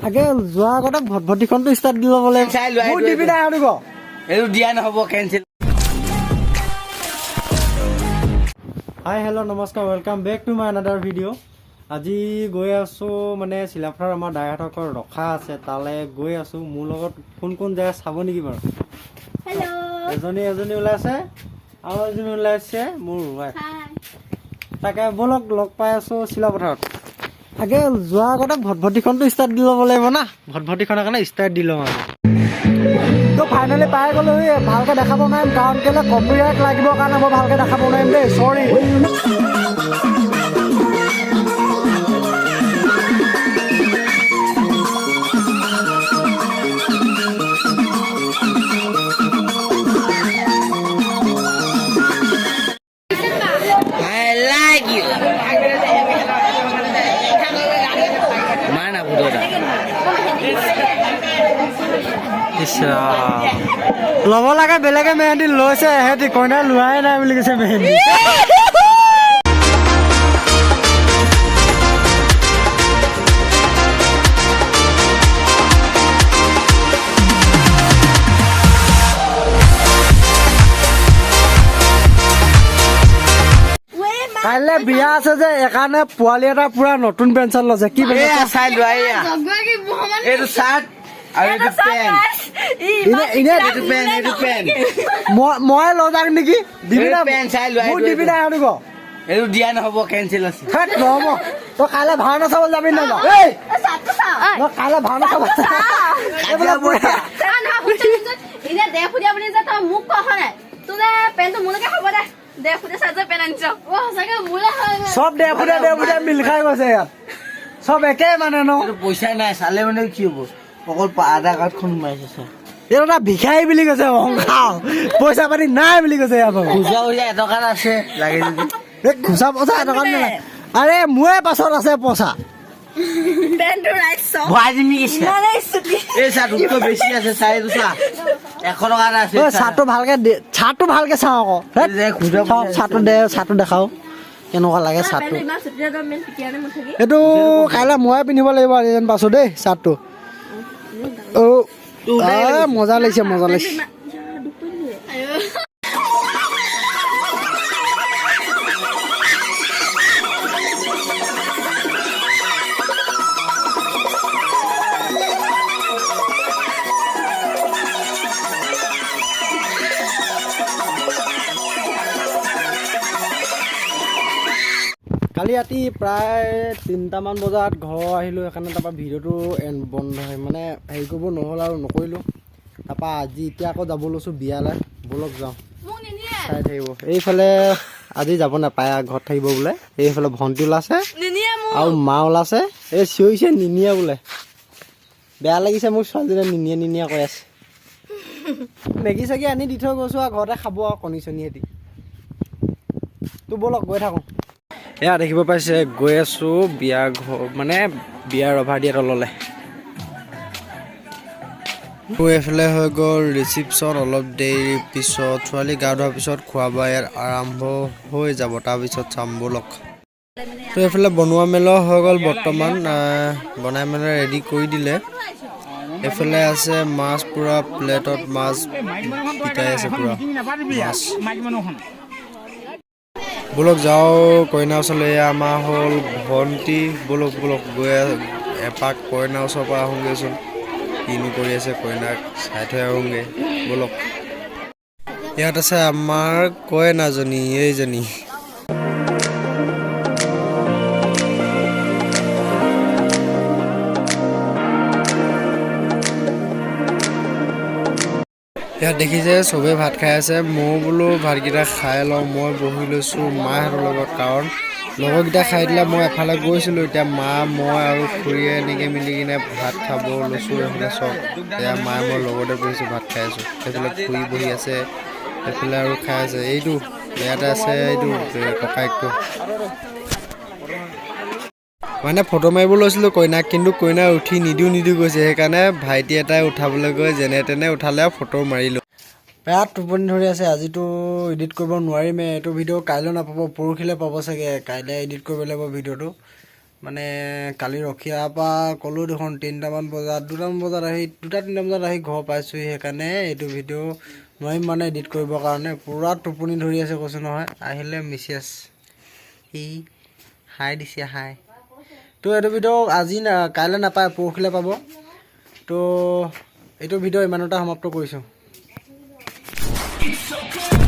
আগে যোৱাৰ আগতে ভটভটিখনটো ষ্টাৰ্ট দি ল'ব লাগিব। চাই লোৱা। মোক এইটো, দিবি এইটো। নাই আনিব। এইটো দিয়া নহ'ব, কেঞ্চেল। হাই, হেল্ল', নমস্কাৰ, welcome back to my another video. আজি গৈ আছোঁ মানে চিলাপথাৰ, আমাৰ দাইহঁতৰ ঘৰত ৰখা আছে, তালৈ গৈ আছোঁ। মোৰ লগত কোন কোন যায় চাব নেকি বাৰু? হেল্ল'। এজনী এজনী ওলাইছে আৰু এজনী ওলাইছে মোৰ ৱাইফ। হাই। তাকে ব'লক, লগ পাই আছোঁ চিলাপথাৰত। আগে যোৱাৰ আগতে ভটভটিখনটো ষ্টাৰ্ট দি ল'ব লাগিব না। ভটভটিখনৰ কাৰণে ষ্টাৰ্ট দি লওঁ আৰু তো ফাইনেলি পাই গ'লোহি। ভালকৈ দেখাব নোৱাৰিম, কাৰণ কেলৈ কপিৰাইট লাগিবৰ কাৰণে মই ভালকৈ দেখাব নোৱাৰিম দেই, চৰি। I like you. মাৰ না ভূত এটা। ইছ ৰাম। ল'ব লাগে বেলেগে মেহেন্দি লৈছে, এহেঁতি কইনা লোৱাই নাই বুলি কৈছে মেহেন্দি। কাইলৈ বিয়া আছে যে, সেইকাৰণে পোৱালি এটা পুৰা নতুন পেণ্ট চাৰ্ট লৈছে। কি পেণ্ট? এয়া চাই লোৱা, এয়া। এইটো চাৰ্ট আৰু এইটো পেণ্ট। এনে এনে এইটো পেণ্ট, এইটো পেণ্ট। মই লৈ যাম নেকি? দিবি না? এইটো পেণ্ট চাই লোৱা, মোক এইটো, দিবি এইটো। নাই আনিব। এইটো দিয়া নহ'ব, কেঞ্চেল আছে। থেত, নহ'ব। তই কাইলৈ ভাওনা চাবলৈ যাবি নাযাওঁ? এই, মই কাইলৈ ভাওনা চাব এইবিলাক পুৰা এতিয়া 1.5 ফুটীয়া বুলি যে তই মোক কোৱা নাই, তোৰ যে পেণ্টটো মোলৈকে হ'ব দে। 1.5 ফুটীয়া চাইজৰ পেণ্ট আনিছ। অ, সঁচাকে মোলে হয়। চব 1.5 ফুটীয়া 1.5 ফুটীয়া মিল খাই গৈছে ইয়াত, চব একেই মানে ন। এইটো পইচা নাই, চালে মানে কি হ'ব? অকল আধাৰ কাৰ্ডখন সোমাইছে ছাৰ। এইটো এটা ভিখাৰী বুলি কৈছে, অহংকাৰ, পইচা পাতি নাই বুলি কৈছে ইয়াৰ পৰা। খুচৰা পইচা এটকাত আছে, লাগে যদি। এই খুচা পইচা এটকা নালাগে। আৰে, মোৰে পাছত আছে পইচা। পেণ্টটো ৰাইট চব। ভৰাই দিম নেকি ছাৰ? ইমানেই চুটি। এই চাহটোতকৈ বেছি আছে, চাই, এইটো চা, 100 টকা এটা আছে। ঐ, চাহটো ভালকে দে, চাহটো ভালকে চাওঁ আকৌ। হেত, এই যে খুচৰা চাওঁ, পইচা। চাহটো দে, চাহটো দেখাও, কেনেকুৱা লাগে চাহটো। পেণ্টটো ইমান চুটি, তই মেইন পিটিয়া নে মুঠি। এইটো কাইলৈ ময়ে পিন্ধিব লাগিব আৰু যেন পাইছো দেই চাৰ্টটো। অ' মজা লাগিছে, মজা লাগিছে। কালি ৰাতি প্ৰায় 3টামান বজাত ঘৰ আহিলোঁ, সেইকাৰণে তাৰপৰা ভিডিঅ'টো বন্ধ হৈ মানে হেৰি কৰিব নহ'ল আৰু নকৰিলোঁ। তাৰপৰা আজি এতিয়া আকৌ যাব লৈছোঁ বিয়ালৈ। ব'লক যাওঁ। মোক নিনিয়ে। চাই থাকিব। এইফালে আজি যাব নাপায় আৰু, ঘৰত থাকিব বোলে। এইফালে ভণ্টি ওলাইছে। নিনিয়ে মোক। আৰু মা ওলাইছে। এই চিঞৰিছে নিনিয়ে বোলে। বেয়া লাগিছে মোক, ছোৱালীজনীয়ে নিনিয়ে নিনিয়ে কৈ আছে। মেগী চেগী আনি দি থৈ গৈছোঁ আৰু ঘৰতে খাব আৰু কণী চণী সেতি। তো ব'লক, গৈ থাকোঁ। এয়া দেখিব পাইছে, গৈ আছোঁ বিয়া ঘৰ, মানে বিয়াৰ ৰভা দিয়া তললৈ। এইফালে হৈ গ'ল ৰিচিপশ্যন। অলপ দেৰি পিছত ছোৱালী গা ধোৱাৰ পিছত খোৱা বোৱা ইয়াত আৰম্ভ হৈ যাব, তাৰপিছত চাম ব'লক। তো এইফালে বনোৱা মেলোৱা হৈ গ'ল বৰ্তমান, বনাই মেলাই ৰেডি কৰি দিলে। এইফালে আছে মাছ, পূৰা প্লেটত মাছ পিটাই আছে, পূৰা মাছ। ব'লক যাওঁ কইনা ওচৰলৈ। এয়া আমাৰ হ'ল ভণ্টি। ব'লক ব'লক, গৈ এপাক কইনা ওচৰৰ পৰা আহোঁগৈচোন। কিনো কৰি আছে কইনাক চাই থৈ আহোঁগৈ ব'লক। ইয়াত আছে আমাৰ কইনাজনী, এইজনী। ইয়াত দেখিছে চবেই ভাত খাই আছে। ময়ো বোলো ভাতকেইটা খাই লওঁ। মই বহি লৈছোঁ মাহঁতৰ লগত, কাৰণ লগৰকেইটা খাই দিলে, মই এফালে গৈছিলোঁ। এতিয়া মা, মই আৰু খুৰীয়ে এনেকৈ মিলি কিনে ভাত খাব লৈছোঁ। এইফালে চব এয়া মায়ে মই লগতে বহিছোঁ, ভাত খাই আছোঁ। সেইফালে খুৰী বহি আছে, সেইফালে আৰু খাই আছে। এইটো ইয়াতে আছে, এইটো ককায়েকটো। মানে ফটো মাৰিব লৈছিলোঁ কইনাক, কিন্তু কইনা উঠি নিদিওঁ নিদিওঁ কৈছে। সেইকাৰণে ভাইটি এটাই উঠাবলৈ গৈ যেনে তেনে উঠালে আৰু ফটো মাৰিলোঁ। বেয়া টোপনি ধৰি আছে। আজিতো এডিট কৰিব নোৱাৰিমেই এইটো ভিডিঅ'। কাইলৈ নাপাব, পৰহিলৈ পাব চাগে। কাইলৈ এডিট কৰিব লাগিব ভিডিঅ'টো। মানে কালি ৰখিয়াৰ পৰা ক'লোঁ দেখোন 3টামান বজাত, 2টামান বজাত আহি, 2টা 3টা বজাত আহি ঘৰ পাইছোঁহি। সেইকাৰণে এইটো ভিডিঅ' নোৱাৰিম মানে এডিট কৰিবৰ কাৰণে। পূৰা টোপনি ধৰি আছে, কৈছোঁ নহয়। আহিলে মিছেছ, সি হাই দিছে, হাই। তো এইটো ভিডিঅ' আজি না কাইলৈ নাপায়, পৰহিলৈ পাব। তো এইটো ভিডিঅ' ইমানতে সমাপ্ত কৰিছোঁ। It's so cool.